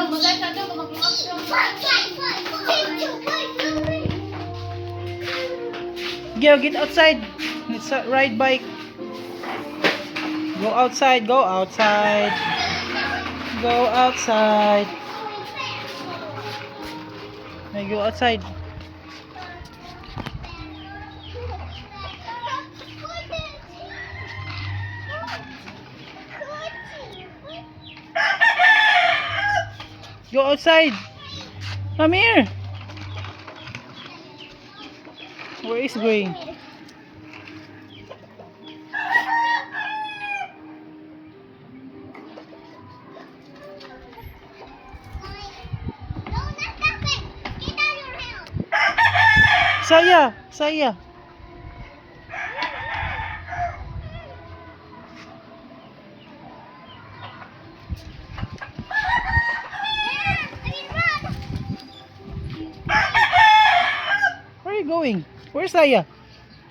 Dong, magay ka dong, magluwag dong. Five, two, one, Go, get outside. Let's ride bike. Go outside, go outside. Go outside. May go outside. Go outside. Come here. Where is Gray? No, not that way. Get out of your house. Saya, Saya. I mean, run. Where are you going? Where's Saya?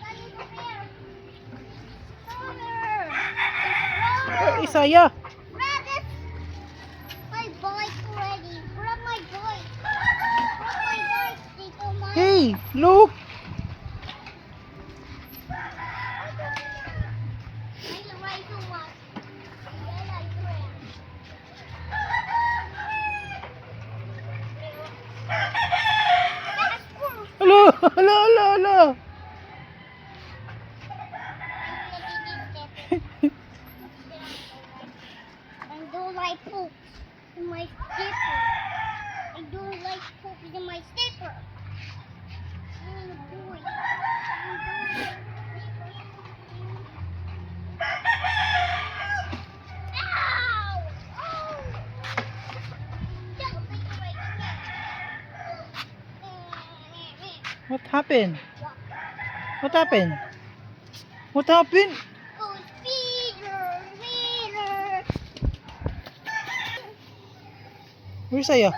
Daddy, come here. Father. Where is Saya? Grab it. My bike already. Grab my bike. Grab my bike, Tito Mike. Hey, look. I like to watch. I like to run. That's cool. Hello, hello, hello, hello. I don't like poop in my slipper. I don't like poop in my slipper. I'm a boy. I don't like slipper. Ow! Oh! Don't think right here. What happened? What happened? What happened? Go speeder, speeder. Where's Saya?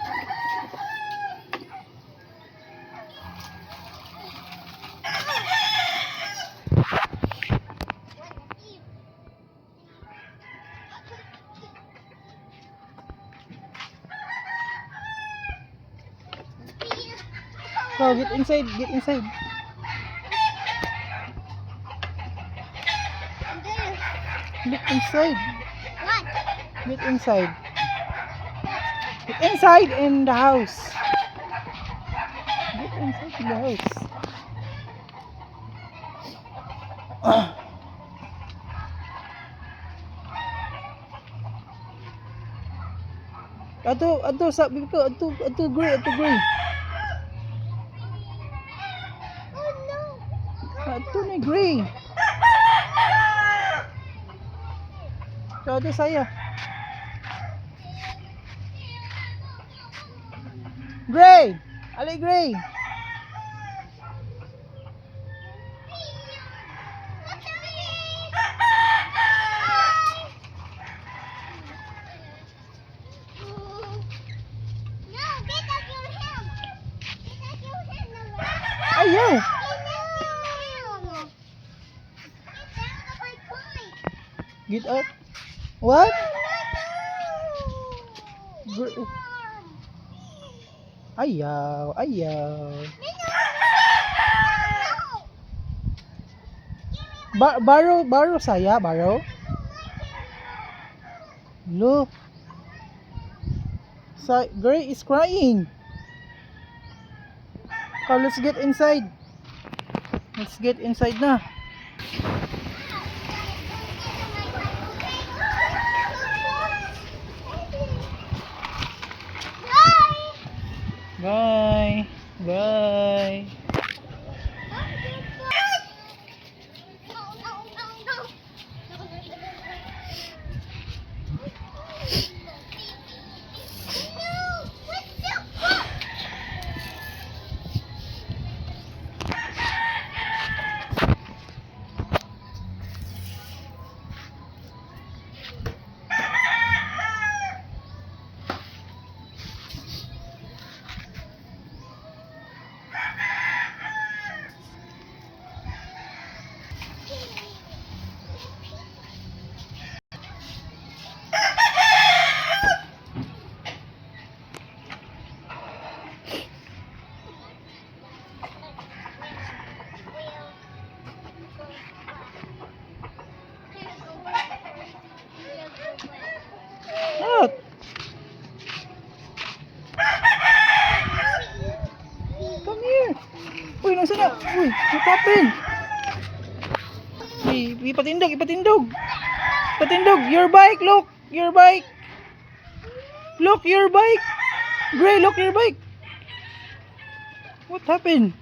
Go, get inside, get inside. Get inside. What? Get inside. Get inside in the house. Get inside in the house. Ato, ato, sabi ko, ato, ato, Gray, ato, Gray. Oh no! Ato ni Gray. Ato saya. Gray! Ali Gray! Look at me! No, get out your hand! Get out your hand, Nora. Ayaw! Get down! Get down of my bike! Get up. What? No, no! Gr- Get your arm! Ayaw, ayaw. No, no! Borrow, borrow saya, borrow. Look. Sa Gray is crying. Come, let's get inside. Let's get inside na. Bye! Bye. Bye. No, no, no, no. No, no, no, no. No, what the fuck? Uy, what happened? Uy, ipatindog, ipatindog. Patindog, your bike, look, your bike. Look, your bike. Gray, look, your bike. What happened?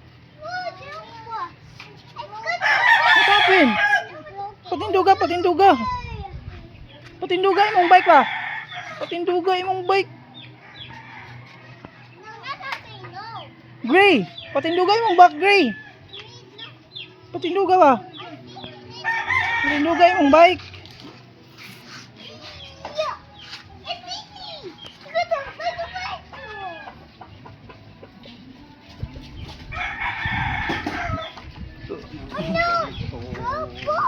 What happened? Patinduga, patinduga. Patinduga imong bike pa. Patinduga imong bike. Gray, patinduga imong bike, Gray. Patinduga ba? Patinduga imong bike. Yeah, it's easy. You got to play the bike. Oh no! Go, go!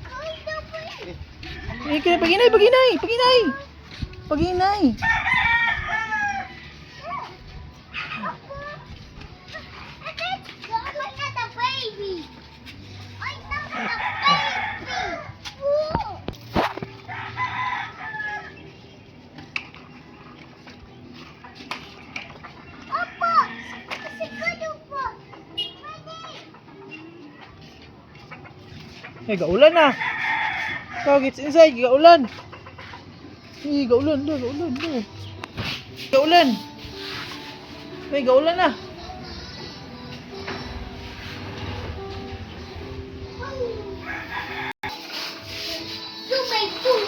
Go the way! Eh, kaya paginay, paginay, paginay. Paginay. I'm not a baby. I'm not a baby. Whoa. Papa, it's a good one. Ready? Eh, gaulan na. Go, gets inside, gaulan. Eh, gaulan, da, gaulan, da. Gaulan. Eh, gaulan na. Two by two.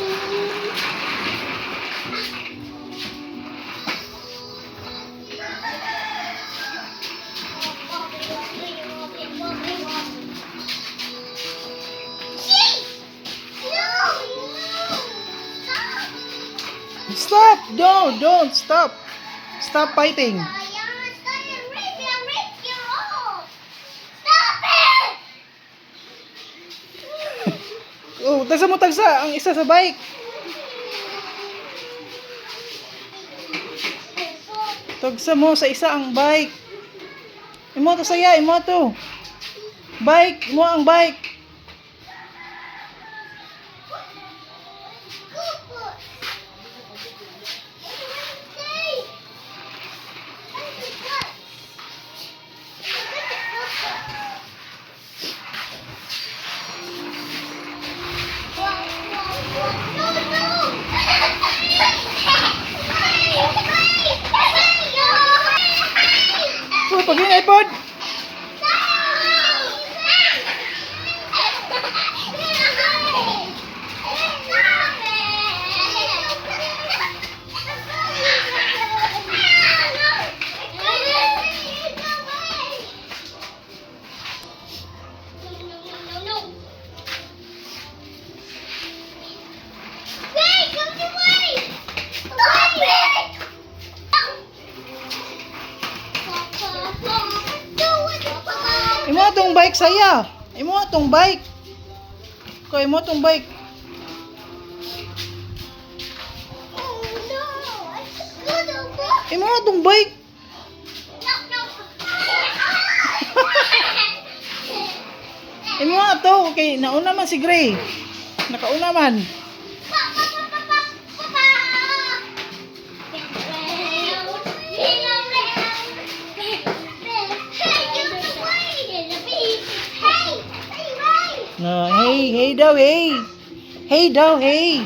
No! No! Stop! Stop! No, don't stop. Stop fighting. I'll rip you off. Stop it! Oh, tagsa mo tagsa ang isa sa bike. Tagsa mo sa isa ang bike. Imo to saya, imo to. Bike, mo ang bike. Oh, pag iPod. Wait, come to wait! Stop it! Imo atong bike saya. Imo atong bike. Ko imo atong bike. Oh no! I just got a book. Imo atong bike. No, no. Imo ato okay, nauna man si Gray. Nakauna man. Pa, pa, pa, pa, pa, pa, pa. Hey, hey, hey. No, hey, hey daw, hey. Hey daw, hey.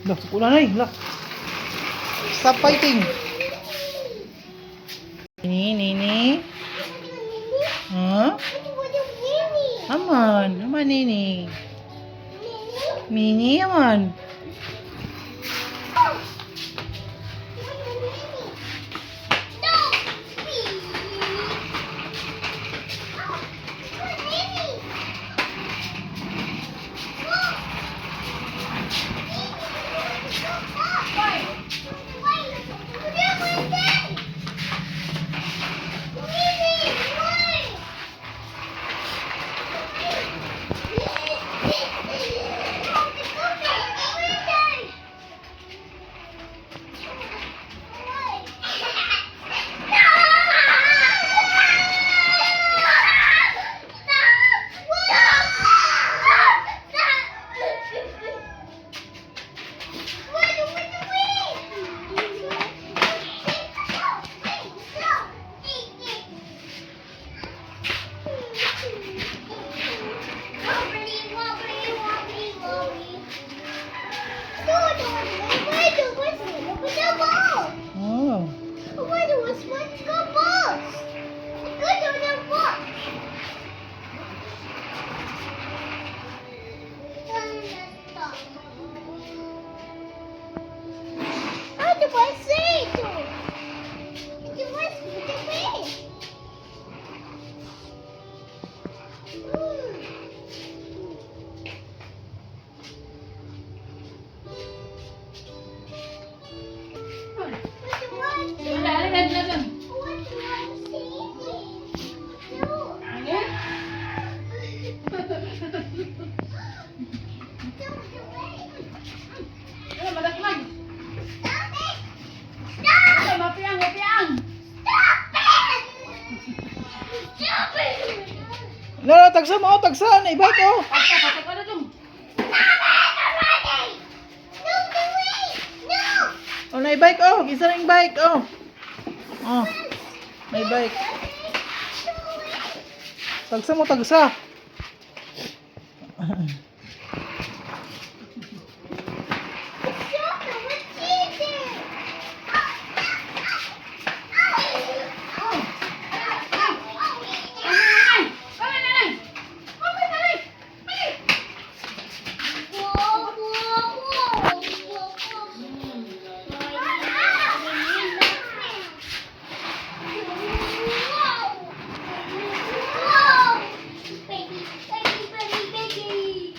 Lah, ulan ay. Lah. Stop fighting. Nini, nini. Huh? Aman, aman nini. Mini aman. Wobbly, wobbly, wobbly, wobbly. Oh. How do I say it? It was the way. What do Wala, I alin, alin, alin. What do I say? No. Alin? Don't do it. Wala, madakmag. Stop it! Stop! Ay, mapiang, mapiang. Stop it! Stop it! No, no, tagsa mo, oh, tagsa. Na bike oh. Pagka, pagka na dong. Stop it already! No, do it! No! Oh, na bike oh. Isa na yung bike oh. Oh, may bike. Do it! Tagsa mo, tagsa. Stop it with cheating! Ay, ay, ay. Ay, ay, ay. Whoa, whoa, whoa, whoa, whoa. Whoa! Whoa! Baby, baby, baby, baby.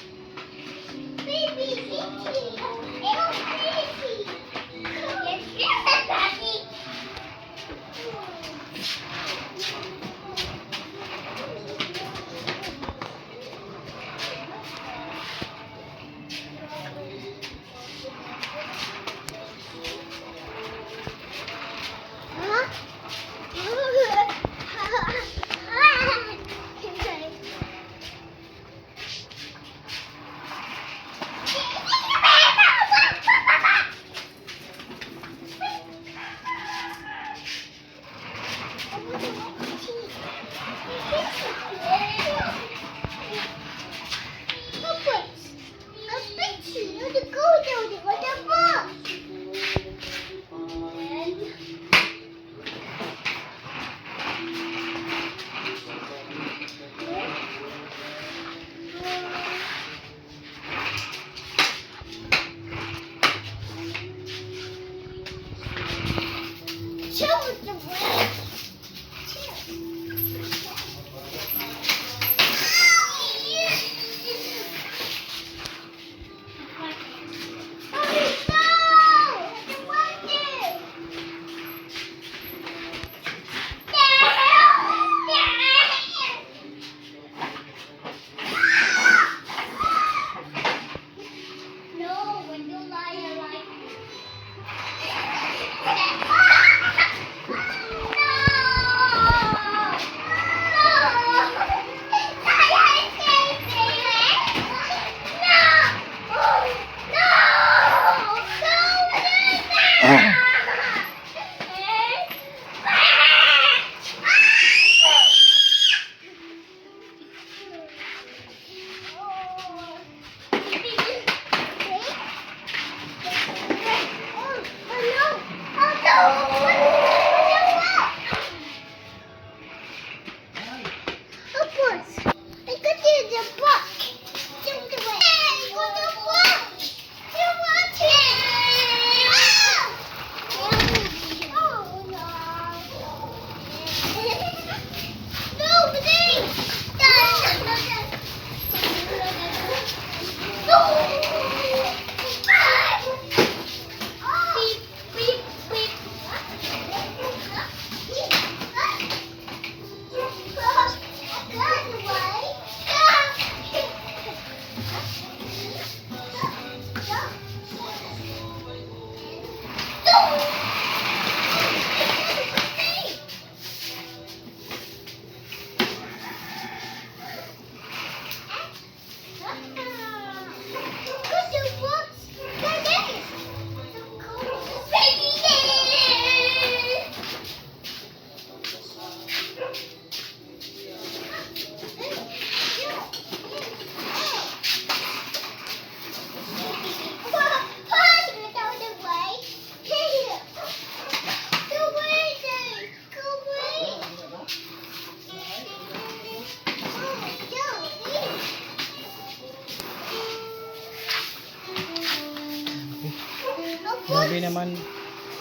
Grabe naman.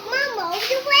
Mama, the way.